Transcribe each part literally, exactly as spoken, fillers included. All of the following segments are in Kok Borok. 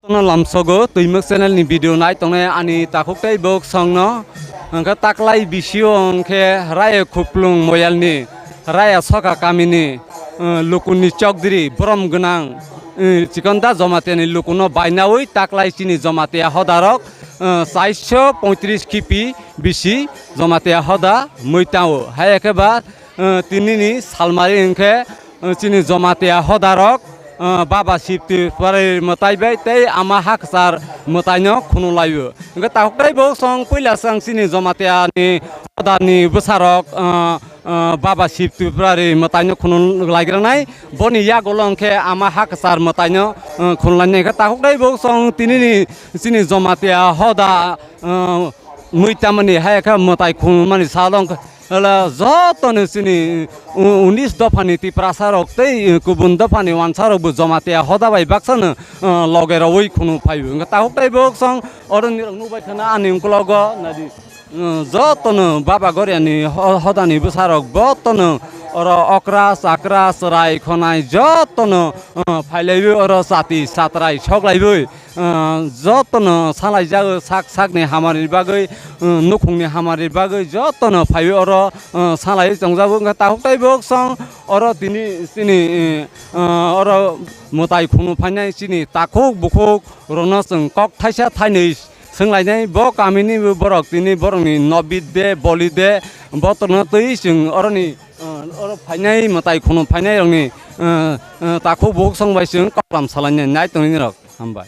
Tono lamsogo Twimwk channel ni video nai tongnai ani takhuk tei bwswk songno, hwnkhe taklai bisio hwnkhe Raya Khuplung Moyalni Raya Soka kamini, eh, Lukunni Chokdiri borom gwnang, eh, Chikonda Jamatia ni Lukuno bainawi taklai chini Jamatia hodarok, eh, chaiso poitris kipi bisi Jamatia hoda mui tao. Hai khe ba, eh, tinini salmari hwnkhe, eh, chini Jamatia hodarok, eh, Baba Shiv Tripurari mwtai bai tei ama hakchar mwtaino khunu laio. Hwnkhe takhuk tei bwswk song puila swng chini Jamatia ni hodani bwsarok, eh, eh, Baba Shiv Tripurari mwtaino khunu laigranai. Boni yagulo hwnkhe ama hakchar mwtaino, eh, khunu lainai. Hwnkhe takhuk tei bwswk song tinini chini Jamatia hoda, eh, mui tamani hai khe mwtai khunumani salo hwnkhe, ela jotono chini u-, unis dophani Tiprasa rok tei, eh, kubun dophani wansa rok bo Jamatia hoda bai baksano, eh, loge rogwi khunu phaio. Hwnkhe takhuk tei bwswk song oro nirok nukbai khana ani ukologo nadi, eh, jotono Baba Goriani ho-, hodani bwsarok jotono oro okra chakra chwrai khonai jotono, eh, phailaiwi oro chati chatrai soklaiwi, ah, jotono salaijak sak sakni hamari bagwi, ah, nukhungni hamari bagwi jotono phaiwi oro, ah, salaiwi tongjago. Wngkha takhuk tei bwswk song oro tini chini, ah, oro mwtai khunu phainai chini takhuk bukhuk rokno chwng kok thaisa thainwi swnglainai. Bo kamini borok tini borokni nobit de boli de botorno twi chwng oroni, ah, oro phainai mwtai khunu phainai rokni, ah, ah, takhuk bukhuk song bai chwng koklam salainai nai tongni rok. Hambai.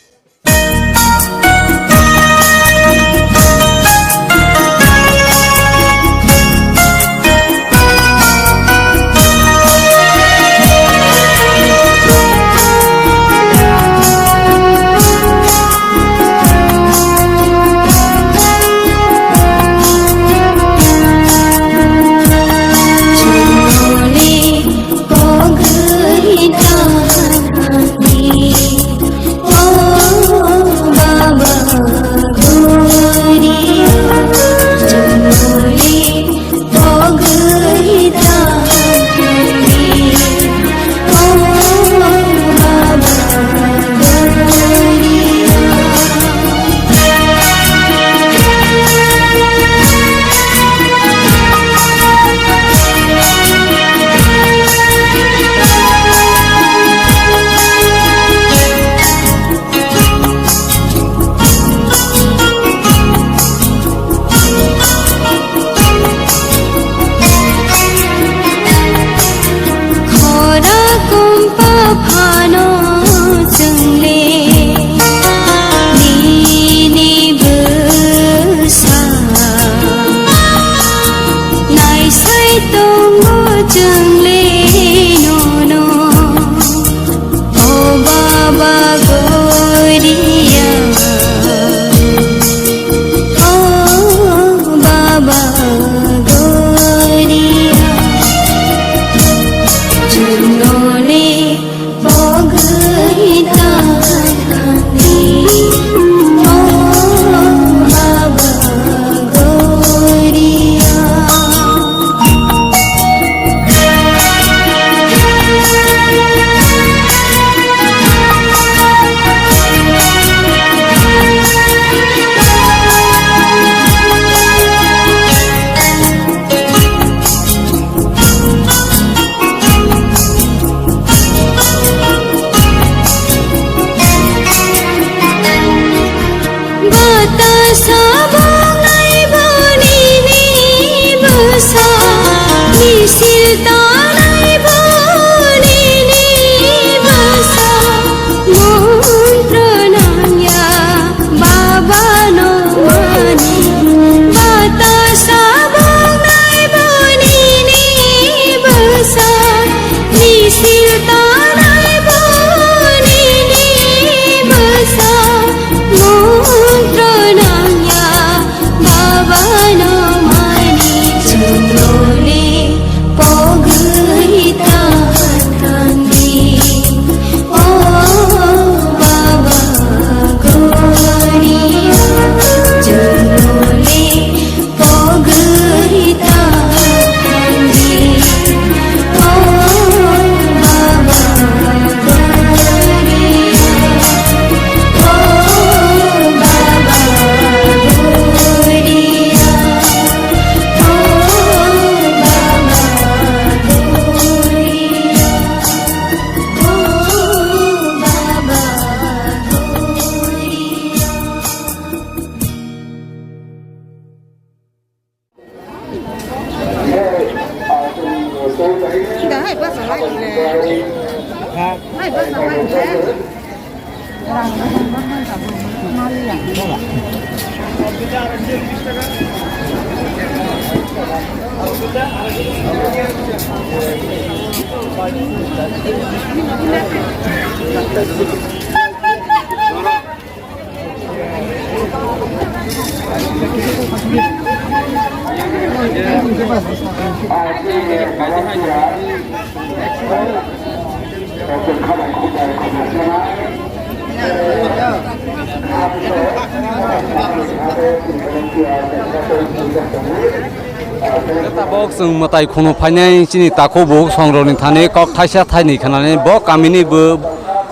Tabok chwng mwtai khunu phainai chini takhuk bukhuk songrokni thani kok thaisa thainwi khwnani bo kamini bo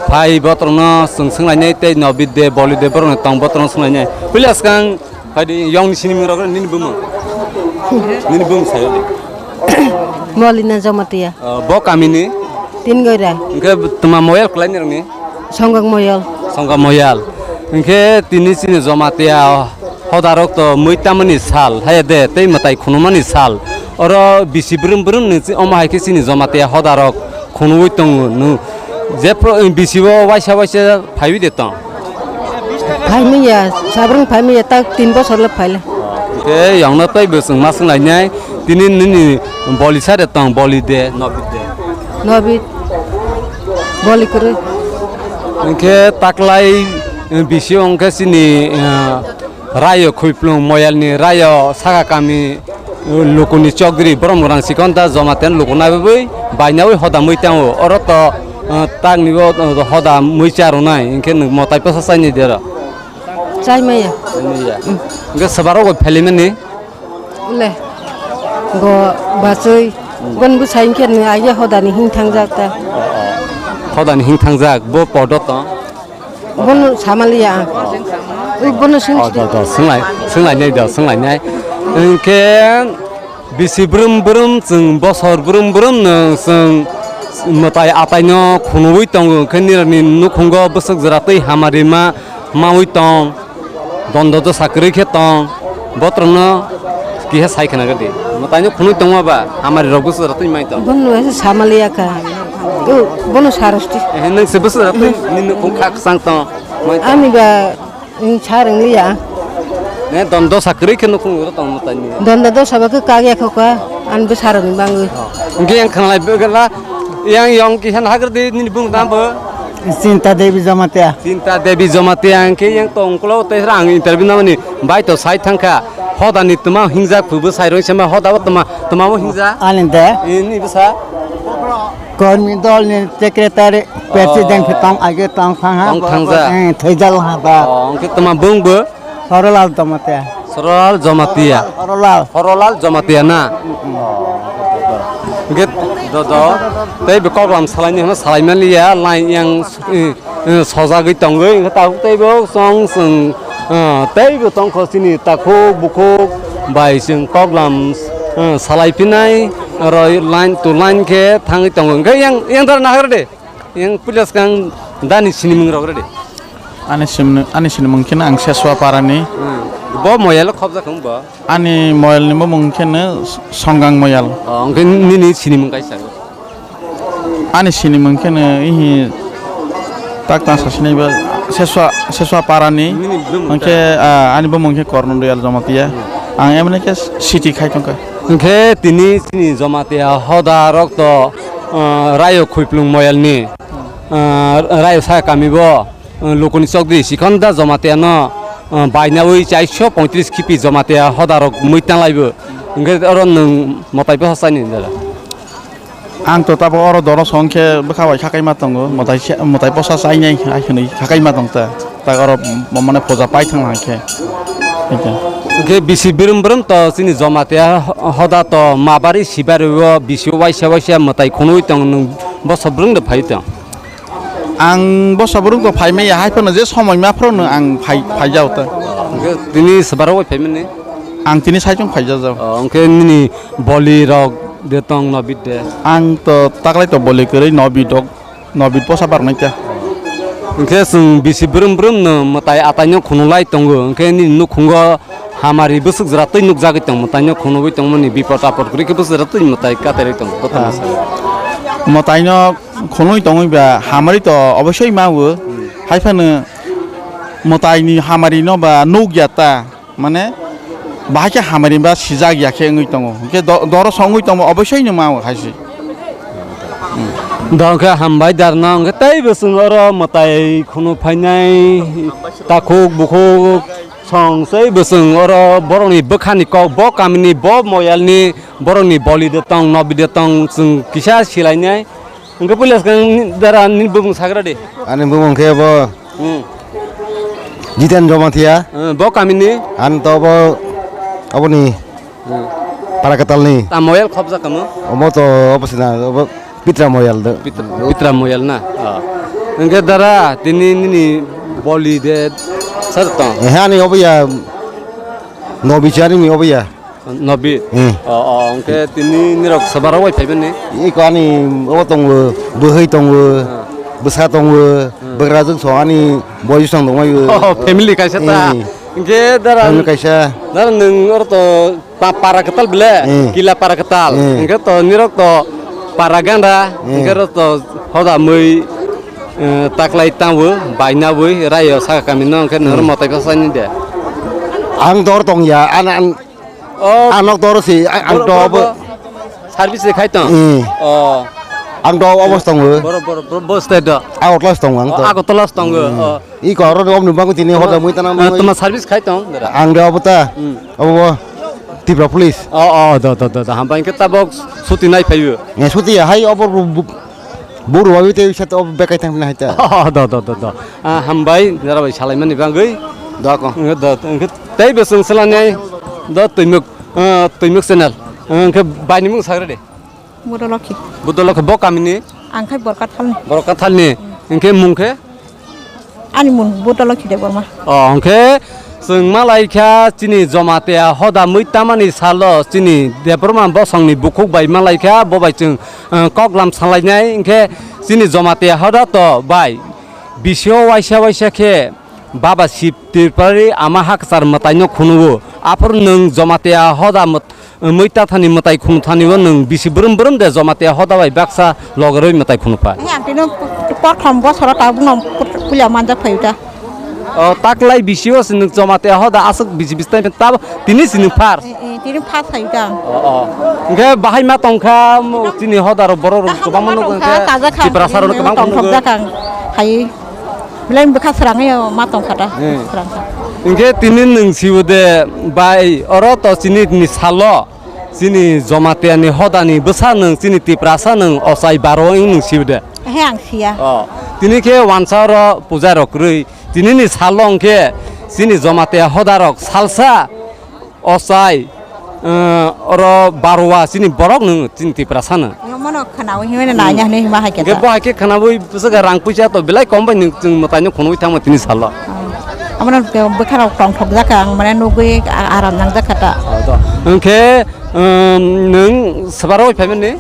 phai botrokno chwng swnglainai tei Nobid de Bolid de borokno tong botrokno swnglainai. Puila swkang phaidi yongni sinimung rok nini bumung? Nini bumung sayo de. Molina Jamatia. O, bo kamini? Tin Goira. Hwnkhe tuma moyal kwlaini rokni? Songkak Moyal. Songkak Moyal. Hwnkhe tini chini Jamatia hodarok to mui tamani sal, haya de, tei mwtai khunumani sal. Oro bisi brum brum ni chi-, omo hai khe chini Jamatia hodarok khunui tongo. Nu, je pro-, bisi o waisa waisa phaiwi de tong. Phaimaya, sabrung phaimaya, tak tin bosor le phaile. Hwnkhe yongno tei bo chwng ma swnglainai, tini nini boli sa de tong, boli de, Nobid de. Nobid. Boli kwrwi. Hwnkhe taklai, eh, bisi hwnkhe chini, eh, rayo Khuiplung Moyalni rayo saka kami, eh, lukuni chokdri borom gwnang sikon da Jamatia luku naiwi bainawi hoda mui tango. Oro to, eh, takni bo, eh, hoda mui charwnai, hwnkhe nwng mwtai posa chainai dero. Chaimaya. Chainai ya. Hwnkhe swbaro bo phelimani? Le. Go bachoi. Gon bwsai hwnkhe nw aye hodani hing thangjak ta. Hodani hing thangjak, bo podo to? Bono samaliya ang. Ui, bono sung. Oh, do, do, swnglainai, swnglainai do, swnglainai. Hwnkhe bisi brum brum chwng bosor brum brum no chwng mwtai atai no khunui tongo, hwnkhe nirokni nukhungo bwswk jora twi hamari ma maui tong, dondo dosa kwrwi khe tong, botrokno kiha sai khna gadi. Mwtaino khunui tongma ba, hamari rok bwswk rok twi mai tong. Bono hai samaliya kha. O, bono sarosti. Eh, nwng se bwswk rok twi, nini nukhung kha kwchang tong. Mai tong. Ani ba, nwng sa rwngliya. Ne, dondo dosa kwrwi khe nukhung ro tong mwtaini. Dondo dosa ba khe kagya kho kha, ani bwsa rokni bangwi. Hwnkhe yang khanalai begala, yang yong kiha nahagrdi nini bung tamo. Chinta Devi Jamatia. Chinta Devi Jamatia hwnkhe yang tong uklok tei ang interview namani bai to sai thangkha. Hodani tuma hingjak phubu sai rong sema hoda bo tuma tuma bo hingja. Ani de. Ini bwsa. Kormi dol ni secretary, president Oh. phe tong age tong thang ha. Tong thangja. Eh, thejal ha ba. Oh, hwnkhe tuma bung bo. Sorolal Jamatia. Sorolal Jamatia. Sorolal. Sorolal Jamatia na? Hwnkhe do, do, tei bo koklam salaini hwnba salaimaliya, lai yang, eh, eh, sojagwi tongwi, hwnkhe tabuk tei bo chwng, chwng, eh, tei bo tongkho chini takhuk bukhuk bai chwng koklam, eh, salaiphinai, oro line to line khe thangwi tongo. Hwnkhe yang, yang dara naharde. Yang puila swkang dani sinimung rok rede. Ani sim-, ani sinimung khe ang Seswa Parani. Hmm. Bo moyalo khobjak wng bo? Ani moyalni bumung khe Songgang Moyal. Oh, hwnkhe nini sinimung kaisa? Ani sinimung khe ihi tak tang sasinai ba Seswa, Seswa Parani. Nini bumung hwnkhe, ta? Ah, ani bumung khe Korno Doyal Jamatia. Hmm. Ang emne khe city khai tongkha. Hwnkhe tini chini Jamatia hoda rok to, ah, Rayo Khuiplung Moyalni. Ah, Rayo sa kami bo, ah, lukuni chokdri sikhon da Jamatia no, ah, bainawi chaiso poitris khipi Jamatia hoda rok mui tanglaibo. Hwnkhe oro nwng mwtai bwsa chaini dala. Ang to tabo oro doro song khe bwkha bai khakai ma tongo, mwtai se, mwtai bwsa chainai hai hwnwi khakai ma tong ta. Tak oro mo-, mane puja pai thang lang khe. Hwnkhe. Hwnkhe bisi brum brum to chini Jamatia ho-, hoda to mabari sibari o bisi waisa waisa mwtai khunui tong nwng bwsa brum de phai tong. Ang bwsa brum to phai maya, hai phano je somoi ma phano ang phai, phai jao ta. Hwnkhe tini swbaro bai phai mani? Ang tini saichung phai jao jao. Oh, hwnkhe nini boli rok de tong Nobid de? Ang to taklai to boli kwrwi Nobid rok, Nobid bwsa barnai ta. Hwnkhe chwng bisi brum brum no mwtai atai no khunu lai tongo, hwnkhe nini nukhungo hamari bwswk jora twi nukjagwi tong, mwtai no khunugwi tongmani bipot apot kwrwi khe bwswk jora twi mwtai katerwi tongo. Ah. Mwtai no khunui tongwi ba hamari to obossoi ma o. Hmm. Hai phano Mwtaini hamari no ba nuk ya ta, mane bahai khe hamari ba sijak ya khe wngwi tongo. Hwnkhe do-, doro songwi tongo, oboisoi no ma hai se. Do hwnkhe hambai darno, hwnkhe tei bo chwng oro mwtai khunu phainai takhuk bukhuk song sei bo chwng oro borokni bwkhani kok, bo kamini, bo moyalni borokni boli de tong, nobi de tong chwng kisa silainai. Hwnkhe puila swkang dara nini bumung sagra de. Ani bumung khe bo Hmm. Jiten Jamatia. Eh, bo kamini? Ani to bo aboni Hmm. Para Katalni. Ta moyal khobjak kamo? Omo to obo sina, obo Pitra moyal do. Pitra, Pitra moyal na? Ah. Hwnkhe dara tini nini boli de sar tong? Eh, ani obo ya, nobi chari ni obo ya. Nobi? Hmm. O, o, hwnkhe tini nirok swbarok bai phaimani? Iko ani obo tongo, bwhwi tongo, Hmm. bwsa tongo, Hmm. bwkrajwk so ani boyos tong tongmai. Oh, family kaisa ta. Hmm. Hwnkhe dara, Family kaisa. Dara nwng oro to Pa-, para kwtal bele, Eh. Kila para kwtal. Eh. Hwnkhe to nirok to para ganda, Eh. Hwnkhe rok to hoda mui, eh, taklai tangwi, baina bwi, rayo saka kami no, hwnkhe noro Hmm. motai kosani de. Ang dor tong ya, an, an, Oh. Ang nok dor si, a-, ang Boro, dor boro, bo. Boro. Service de khai tong? Eh. Oh. Ang dor obos tongo. Boro, boro, boro, boro state do? Agartala si tongo ang Oh, to. Agartala si tongo. Hmm. Oh. Iko oro ni obni bangu tini hoda mui tana Ah, mui. Toma service khai tong, dara? Ang de obo ta. Hmm. Obo bo Tripura Police. Oh, oh, do, do, do, do. Hambai hwnkhe tabok suti nai phaio. Eh, suti ya, hai obo bu-, bu-, buru wawi te bisa to obo bekai thang hai ta. Oh, do, do, do, do. Ah, hambai, dara bai salaimani bangwi. Do ko. Eh, do, hwnkhe tei bo chwng swlanai. Do twimuk, eh, twimuk channel. Eh, hwnkhe bai ni mung sagra de. Budolokhi. Budolokhi bo kamini? Ang khai Borkathalni. Borkathalni. Hwnkhe mung khe? Ani mung Budolokhi Debbarma. O, hwnkhe chwng malaikha chini Jomatia hoda mui tamani salo chini Debbarma bosongni bukhuk bai malaikha, bo bai chwng, eh, koklam salainai. Hwnkhe chini Jomatia hoda to bai bisio waisa waisa khe Baba Sib Tripurari ama hakchar mwtaino khunuo. Aphuru nwng Jomatia hoda mwt-, mwita thani mwtai khunu thani o nwng bisi brum brum de Jomatia hoda bai baksa logeroi mwtai khunu pha. He ang tino prothom bosoro ta bungno puila manjak phaio ta. O taklai bisi o se nwng Jomatia hoda aswk bisi bisi tai ta tini sini first. Eh, eh, tini first phaio ta. O, o. Hwnkhe bahai ma tongkha mo chini hoda ro borok rok kwbangma nugo hwnkhe Tiprasa rok kwbang tongthok jak ang hai. Belai bwkha srangwi ma tongkha ta. Eh. Srangkha. Hwnkhe tini nwng sibo de bai oro to chini ni salo chini Jomatia ni hoda ni bwsa nwng chini Tiprasa nwng ochai baro wng nwng sibo de. He ang siya. Oh. Tini khe wansa oro puja rok kwrwi tini ni salo hwnkhe chini Jomatia hoda rok salsa Ochai, eh, oro barwa chini borok nwng chini Tiprasa no. Omo no khwnawi hwnwi naina hwnwi hwnba hai khe Hwnkhe ta. Bo hai khe khwnawi bwswk rang puisa to belai kom bai nwng chwng mwtai no khwnwi thangma tini salo. Omo no bwkha rok tongthok jak ang mane nugwi a-, aram nang jak kha ta. Hwnkhe, um, nwng swbaro bai phaimani?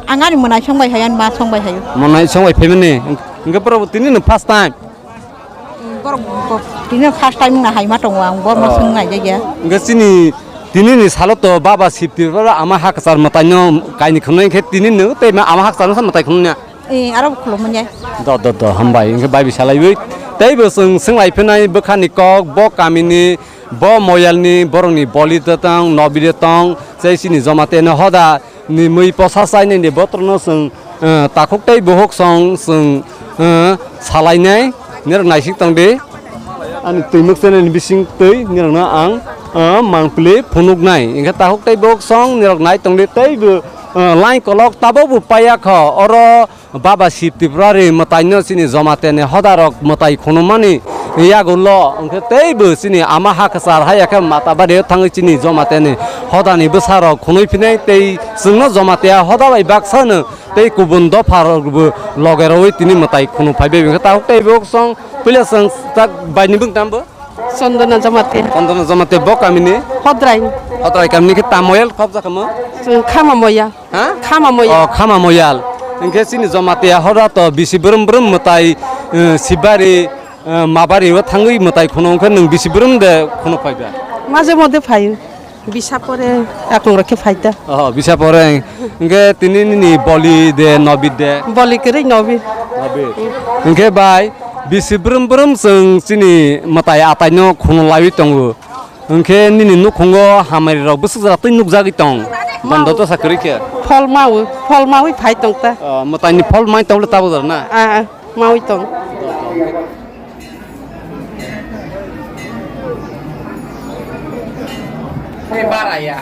Ang ani mwnai song bai hai, ani ma song bai hai. Mwnai song bai phaimani? Hwnkhe boro bo tini no first time? Borok bo tini first time wngna hai ma tongo ang, borokno Oh. Swng nai jak ya. Hwnkhe chini tini ni salo to Baba Sib Tripura ama hakchar mwtai no kaini khwnai khe tini no tei ma ama hakchar no sa mwtai khwnai na. Eh, aro bo khulum manya. Do, do, do, hambai. Hwnkhe bai bisa laiwi. Tei bo chwng swng lai phinai bwkha ni kok, bo kami ni, bo moyal ni, borok ni boli de tong, nobi de tong, tei chini Jomatia ni hoda, ni mui posa chainai ni botrok no chwng, eh, takhuk tei buhuk song chwng, eh, salainai nirok naisik tong di. Ani twimwk channel ni bising twi nirok no ang, eh, mangpili phunuknai. Hwnkhe takhuk tei buhuk song nirok nai tong di tei bo, eh, line kolok tabok bo paiya kho. Oro Baba Sib Tripurari mwtai no chini Jomatia ni hoda rok mwtai khunumani yagulo hwnkhe tei bo chini ama hakchar haiya khe Matabari o thangwi chini Jomatia ni hoda ni bwsa rok khunui phinai tei chwngno Jomatia hoda bai baksa no tei kubun dopha rok bo loge rogwi tini mwtai khunu phai bai hwnkhe tabuk tei bo song puila chwng tak bai ni bwkdam bo. Chondona Jamatia. Chondona Jamatia bo kamini? Hodrai. Hodrai kamini khe ta moyal khobjakha mo? Chwng Khama Moya. Ha? Khama Moya. Oh, Khama Moyal. Hwnkhe chini Jamatia hoda to bisi brum brum mwtai, eh, Sibari, eh, Mabari o thangwi mwtai khunu hwnkhe nwng bisi brum de khunu phaiba? Maje mode phaio. Bisa pore akung rokhe phaita. Oh, bisa pore. Hwnkhe tini nini boli de, nobi de? Boli kwrwi nobi. Nobi. Hwnkhe bai, Bisi brum brum chwng chini mwtai atai no khunu laiwi tongo. Hwnkhe nini nukhungo hamari rok bwswk jora twi nukjagwi tong. Bondo dosa kwrwi khe. Phol mawi, phol mawi phai tong ta. O, mwtai ni phol mai tong le tabuk jora na? Ah, ah, mawi tong. Hei, bara ya.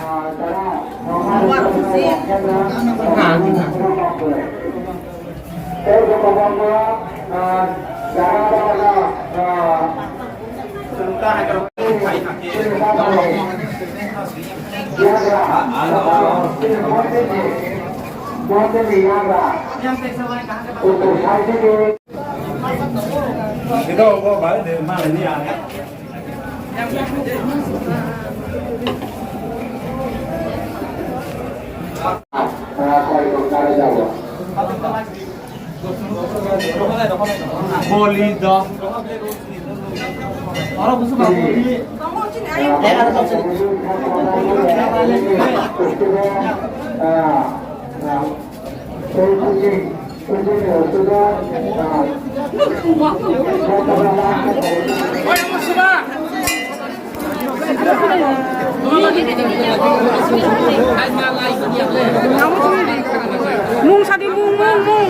Mung sadi, mung, mung, mung.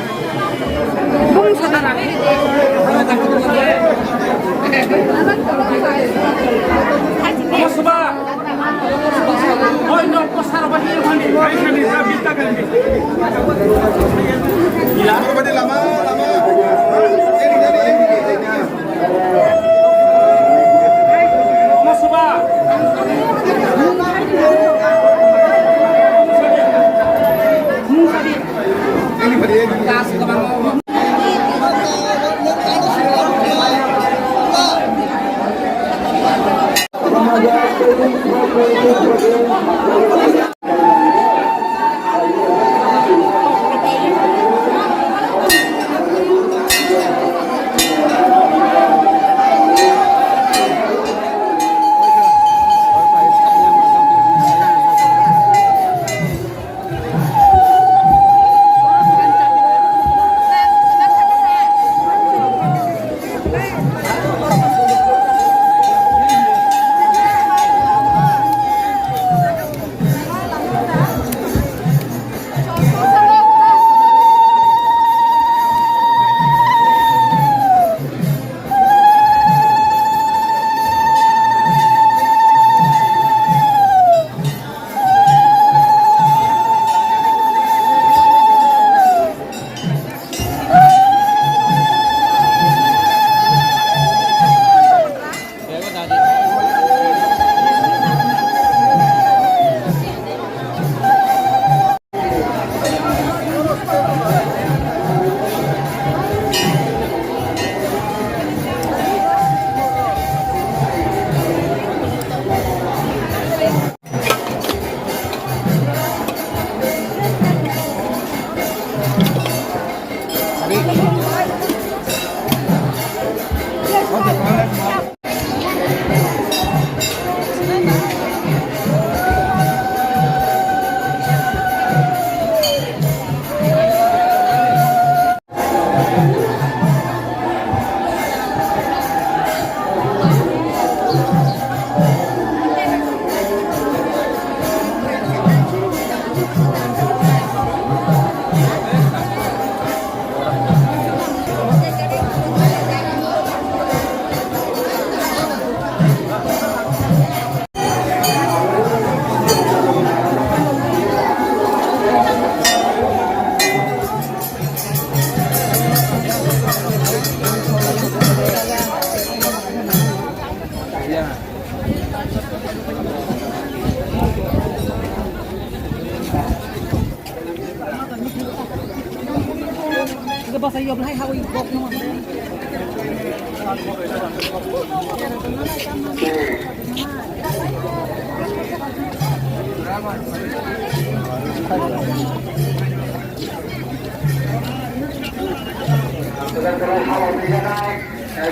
Mung sadi.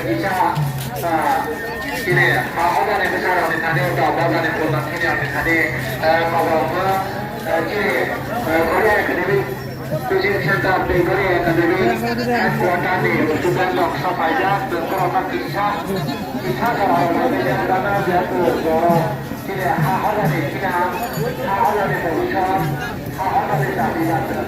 Kisa, ah, chini, ah, hodani bwsarokni thani, uta hodani purna thani, ani thani, ah, koborokno, ah, chini, ah, Korea Academy. Coaching Center Tengkari Academy headquarter ni student rok sapaijak, tei borok no kisa, kisa jora rok bai bai jana jehetu borok chini ha horani china, ha horani bobiswt, ha horani dabi dabi.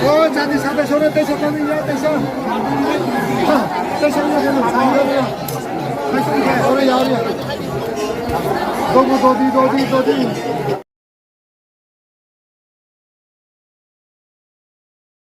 O jani sabai sore teisa tani ya teisa. Teisa ya ya. Teisa ya ore ya ore. Dogo dodi dodi dodi.